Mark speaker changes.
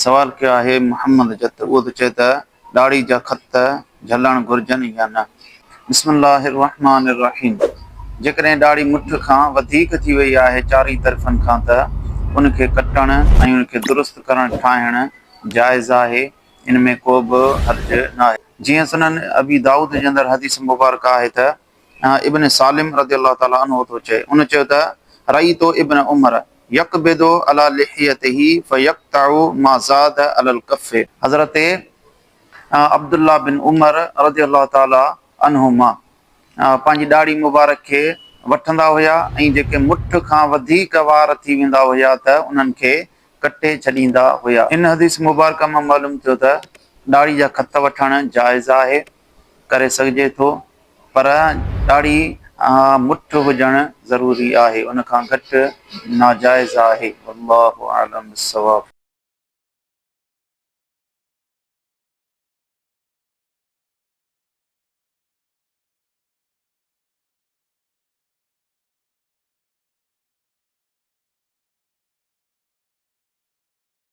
Speaker 1: سوال ڪيو آهي محمد جت اهو ٿو چئي ته ڏاڙهي جا خط جهلڻ گهرجن يا نه؟ بسم الله الرحمٰن الرحيم جيڪڏهن ڏاڙهي مٺ کان وڌيڪ ٿي وئي آهي چارئي طرفن کان ته ان کي ڪٽڻ ۽ ان کي درست ڪرڻ ٺاهڻ جائز آهي ان ۾ ڪو به حرج ناهي. جيئن سنن ابي دائود جي اندر حديث مبارڪه آهي ته ابن سالم رضي الله تعالٰي عنه ٿو چئي، ان چيو ته رأيت ابن عمر يقبض علي لحيته فيقطع ما زاد علي الڪف. حضرت عبدالله بن عمر رضي الله تعالٰي عنهما پنهنجي ڏاڙهي مبارڪ کي وٺندا هيا ۽ جيڪي مٺ کان وڌيڪ وار ٿي ويندا هيا ته انهن کي ڪٽي ڇڏيندا هيا. ان حديث مبارڪه مان معلوم ٿيو ته ڏاڙهي جا خط وٺڻ جائز آهي، ڪري سگهجي ٿو. پر ڏاڙهي مٺ هجڻ ضروري آهي ان کان گهٽ ناجائز آهي والله اعلم بالصواب.